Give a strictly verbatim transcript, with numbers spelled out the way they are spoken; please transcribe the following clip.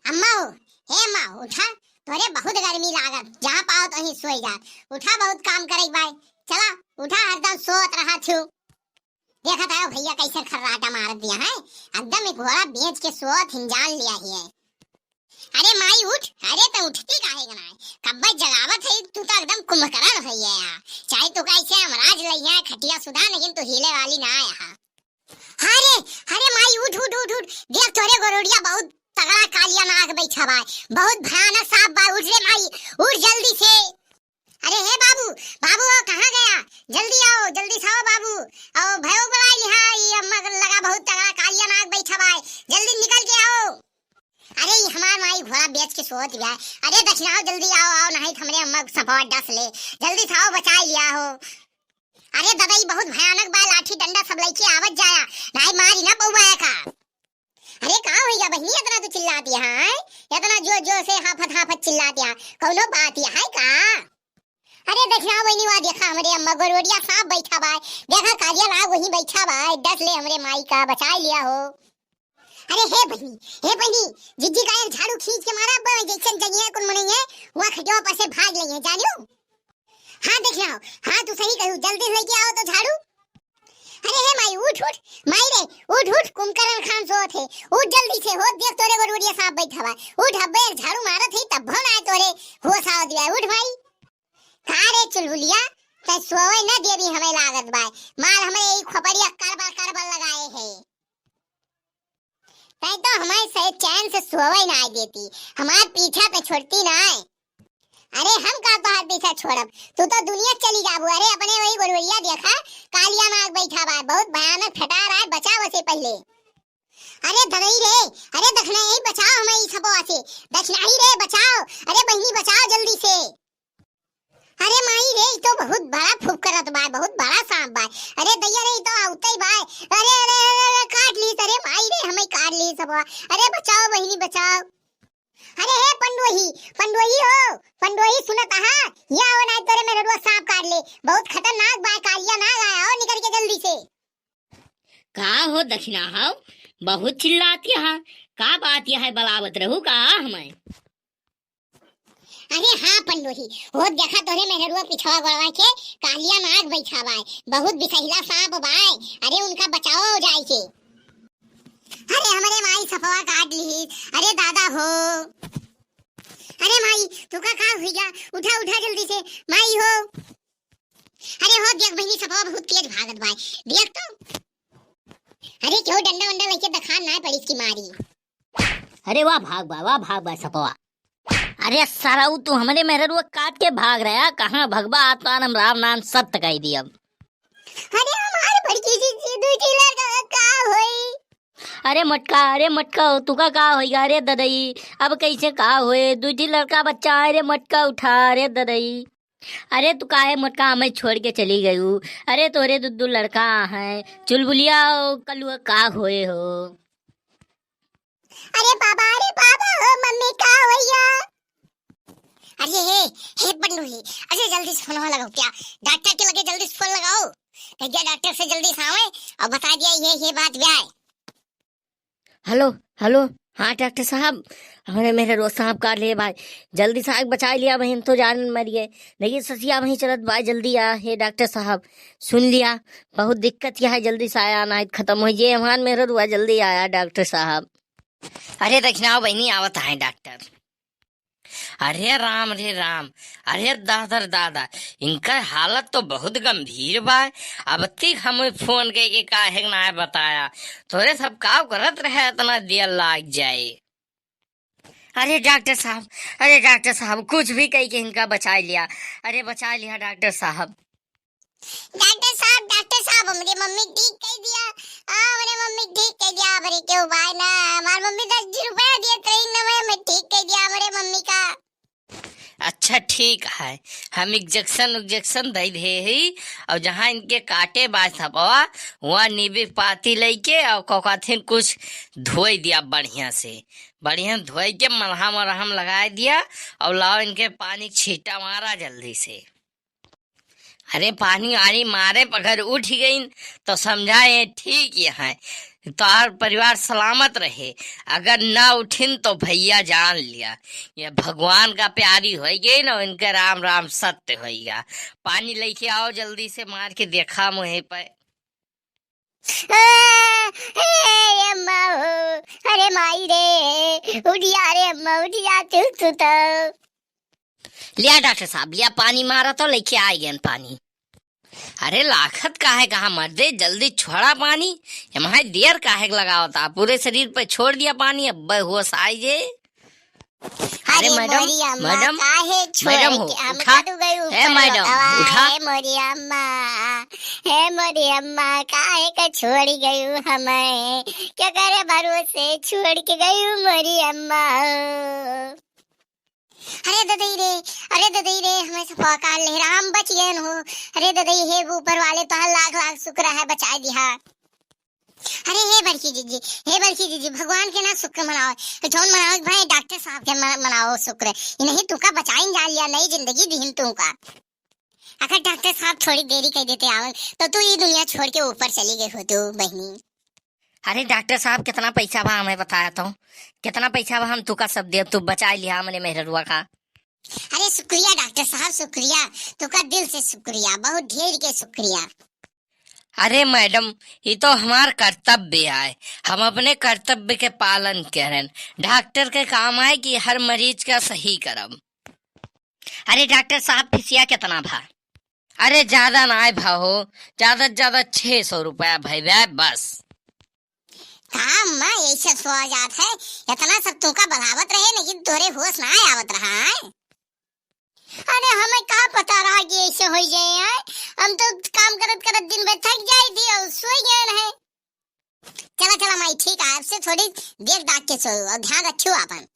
अम्मा हो, हे अम्मा, उठा, तोरे बहुत गर्मी लागत, जहाँ पाओ तहीं सोई जात। उठा, बहुत काम करे के बाय। चला, उठा, हरदम सोत रहत हो। देखत आयो भइया कइसे खर्राटा मारत बिया है, एकदम एक घोड़ा बेच के सोत हिन जान लिया ही है। अरे माई उठ, अरे त उठती काहे के नाय, कब्बे जगावत है, तू तो एकदम कुंभकर्ण है यार। चाहे तू कैसे हमराज लइया खटिया सुधा, लेकिन तू हिले वाली ना आया। अरे, अरे माई उठ, उठ, उठ, उठ, देख तोरे गोरोड़िया बहुत तगड़ा कालिया नाग बैठा बा, बहुत भयानक सांप बा, उठ रे माई, उठ जल्दी से। अरे हे बाबू, बाबू, ओ, कहाँ गया? जल्दी आओ, जल्दी से आओ बाबू। आओ, भयो बुलाई लिहा, ई अम्मा के लगा बहुत तगड़ा कालिया नाग बैठा बा, जल्दी निकल के आओ। अरे, ई हमार माई घोड़ा बेच के सोत गया। अरे, दक्षिणा आओ, जल्दी आओ, आओ, नहीं तो हमरे अम्मा सपवा डस ले। जल्दी से आओ, बचाई लिया हो। अरे दादा, ई बहुत भयानक बा, लाठी डंडा सब लइके आवत जाया, नहीं मारी ना पउआ का। अरे का होइगा बहिनी, इतना तू चिल्लाती है, इतना जोर जोर से हाफत हाफत चिल्लाती है, कौनो बात है का? अरे देखना बहिनी, वहाँ देखा हमरे अम्मा गोरोड़िया सांप बैठा बा, देखा कालिया नाग वहीं बैठा बा, डस ले हमरे माई का, बचाई लिया हो। अरे हे बहिनी, हे बहिनी, जिज्जी का एक झाड़ू खींच के मारा, ब-, जैसन जनिया कुन मनई है, वहाँ खटिया पर से भाग लइहे, जानियो। हाँ, देख लाओ, हाँ, तू सही कहू, जल्दी लेके आओ तो झाड़ू। अरे हे माई, उठ, उठ, माई रे, उठ, उठ, कुंभकर्ण खान सोत है, उठ जल्दी से, हो देख तोरे गोरुरिया सांप बैठा बा, उठ, अब्बे एक झाड़ू मारत ही, तब भन आए तोरे होश आवत बा, उठ भाई। का रे चुलबुलिया, तै सोवे न देबी हमें लागत बाय, मार हमें यही खोपड़िया करबल करबल लगाए है। तै तो हमारे से चैन से सोवे ना देती, हमार पीछा तो छोड़ती ना है। अरे हम का तोहार पीछा छोड़ब, तू तो दुनिया चली जाबू। अरे अपने वही गोरुरिया देखा, कालिया नाग बैठा बा, बहुत भयानक ठठार आए, बचाव से पहले। अरे धनई रे, अरे दखनई बचाव हमें ई सपवा से, दक्षिणाई रे बचाव, अरे बहिनी बचाव जल्दी से। अरे माई रे, ई तो बहुत बड़ा फुफकरत बाय, बहुत बड़ा सांप बाय। अरे दैया रे, ई तो आउतई बाय। अरे, अरे, अरे, अरे, काट लीस, अरे माई रे, हमें काट लीस सपवा। अरे बचाव बहिनी, बचाव। अरे हे पंडोही, पंडोही हो, पंडोही सुनत आहा, या आओ नाई तोरे मेहरुआ सांप काट ले, बहुत खतरनाक बाय, कालिया नाग आया, आओ निकल के जल्दी से। का हो दक्षिणा हो, बहुत चिल्लाती हा, का बात यह है, बलावत रहू का हमें? अरे हाँ पंडोही, हो देखा तोरे मेहरुआ पिछवा गोड़वा के कालिया नाग बैठा बाय, बहुत बिसहिला सांप बाय, अरे उनका बचाओ जाए के। अरे हमरे माई सपवा काट ली, अरे दादा हो, अरे माई तू का का हुई गया, उठा उठा जल्दी से, माई हो। अरे हो देख बहिनी, सपवा बहुत तेज भागत बाय, देख तो। अरे क्यों डंडा वंडा लेके दखान ना पड़ी इसकी मारी। अरे वाह भाग बा, वाह भाग बा सपवा। अरे सरऊ, तू हमरे मेहररुआ काट के भाग रहा, कहाँ भगबा? आज तो हम राम नाम सत्य कह दी अब। अरे हमारे बड़की जीजी दू जी लड़का का होई? अरे मटका, अरे मटका, तुका का होइगा? अरे ददई, अब कैसे का होए? दू जी लड़का बच्चा, अरे मटका उठा, अरे ददई। अरे तू काहे मोटका हमें छोड़ के चली गयू? अरे तोरे दू दू लड़का हैं, चुलबुलिया और कलुआ का होए हो? अरे बाबा, अरे बाबा हो, मम्मी का होइया? अरे हे, हे पन्नू ही, अरे जल्दी से फोन लगाओ क्या? डॉक्टर के लगे जल्दी से फोन लगाओ। कह दिया डॉक्टर से जल्दी से आवे और बता दिया ये, ये बात भी आए। हेलो, हेलो, हाँ डॉक्टर साहब, हमरे मेहररुआ सांप काट लिए भाई, जल्दी से आके बचाई लिया भाई, हम तो जान मरिए। देखिए ससिया वहीं चलत भाई, जल्दी आ, हे डॉक्टर साहब, सुन लिया, बहुत दिक्कत यह है, जल्दी से आया, नाहीं खतम होइ जाए, हमार मेहररुआ जल्दी आया डॉक्टर साहब। अरे दक्षिणाओ बहिनी, आवत है डॉक्टर। अरे राम रे राम, अरे दादा रे दादा, इनका हालत तो बहुत गंभीर बा। अब तक हमें फोन कइके काहे के ना बताया, तोरे सब का करत रहे इतना देर लाग जाए। अरे डॉक्टर साहब, अरे डॉक्टर साहब, कुछ भी कइके इनका बचाई लिया, अरे बचाई लिया डॉक्टर साहब। डॉक्टर साहब, डॉक्टर साहब, हमरे मम्मी ठीक कइ दिया, आ, हमरे मम्मी ठीक कइ दिया, हमरे क्यों भाई ना, हमार मम्मी दस रुपया दिया, ट्रेन में हमें ठीक कइ दिया हमरे मम्मी का। अच्छा ठीक है, हम इंजेक्शन उजेक्शन दे दे ही, और जहाँ इनके काटे बा सपवा, वहाँ नींबू पाती लेके और कोकाथिन कुछ धोई दिया बढ़िया से, बढ़िया धोई के मलहम वलहम लगाए दिया, और लाओ इनके पानी छींटा मारा जल्दी से। अरे पानी वानी मारे, अगर उठ गइन तो समझा ये ठीक ही है। तोहार परिवार सलामत रहे। अगर ना उठिन तो भइया जान लिया, ये भगवान का प्यारी होइगे ना, इनके राम राम सत्य होइगा। पानी लइके आओ जल्दी से, मार के देखा मुँहे पे। ए, ए, अम्मा हो, अरे माई रे, उठिया रे अम्मा, उठिया तू, तू तो। लिया डॉक्टर साहब, लिया पानी मारा तो लइके आइगेन पानी। अरे लाखत काहे कहा मर्दे, जल्दी छोड़ा पानी, एम्हा देर काहे के लगावता, पूरे शरीर पे छोड़ दिया पानी, अब्बे होश आइजे। अरे अरे मैडम, मोरी अम्मा, मैडम, काहे छोड़ मैडम हो, के हम उठा। कटू गई ए ऊपर मैडम, लोगवा? उठा। ए मोरी अम्मा, ए मोरी अम्मा, काहे का छोड़ गई हमें? क्या करे भरोसे छोड़ के गई मोरी अम्मा? अरे ददई रे, अरे ददई रे, हमें सब पकड़ ले रहा, हम बच गए हो। अरे ददई, हे ऊपर वाले, तोहार लाख लाख शुक्र है, बचा दिया। अरे हे बड़की जीजी, हे बड़की जीजी, भगवान के ना शुक्र मनाओ, जौन मनाओ भाई, डॉक्टर साहब के मन-, मनाओ शुक्र। इन्हीं तुका बचाइन जान लिया, नई जिंदगी दीहिन तुका। अगर डॉक्टर साहब थोड़ी देरी कर देते आवन, तो तू ई दुनिया छोड़ के ऊपर चली गई हो तू बहनी। अरे डॉक्टर साहब, कितना पैसा बा हमें बताया तो, कितना पैसा बा, हम तुका सब देब, तू बचा लिया हमने मेहररुआ का। अरे शुक्रिया डॉक्टर साहब, शुक्रिया, तुका दिल से शुक्रिया, बहुत ढेर के शुक्रिया। अरे मैडम, ये तो हमार कर्तव्य आए, हम अपने कर्तव्य के पालन करें। डॉक्टर के काम आए कि हर मरीज का सही करब। अरे डॉक्टर साहब, फीसिया कितना भा? अरे ज्यादा ना आए भा हो, ज्यादा से ज्यादा छह सौ रुपया भइबे बस। का अम्मा, यही सब सोआ जात है? इतना सब तुका बढ़ावत रहे, लेकिन तोरे होश ना आवत रहा है। अरे हमें का पता रहा कि ऐसे हो जाए है? हम तो काम करत करत दिन भर थक जाई थी और सोई गए रहे। चला चला माई, ठीक है, अब से थोड़ी देख दाख के सोओ और ध्यान रखियो आपन।